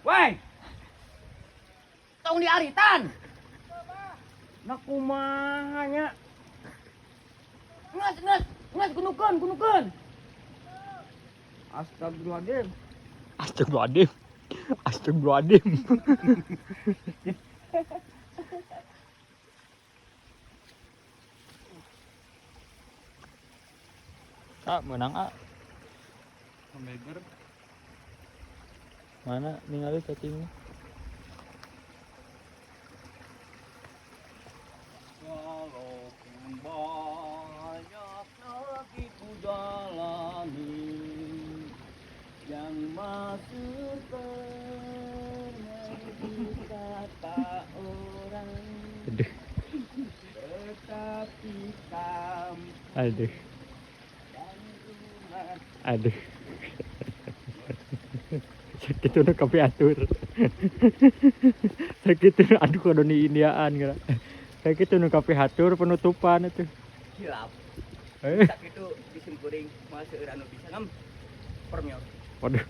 Woi. Tong diaritan. Nah, kumaha nya? Nges, nges, nges, gunukeun, gunukeun. Astagfirullahaladzim. Astagfirullahaladzim. Astagfirullahaladzim. Ah, menang ah. Hamburger. Mana ningali cacingnya? Walaupun banyak lagi ku jalani yang masuk mengerti kata orang, Aduh, tetapi kamu aduh, dan rumah. Aduh. Sakit udah kape atur. Sakit nu aduh kudu di Indiaan geura. Sakit nu kape hatur penutupan itu. Hilap. Eh, Sakitu disimkuring moal seueur anu bisa ngem permios. Waduh.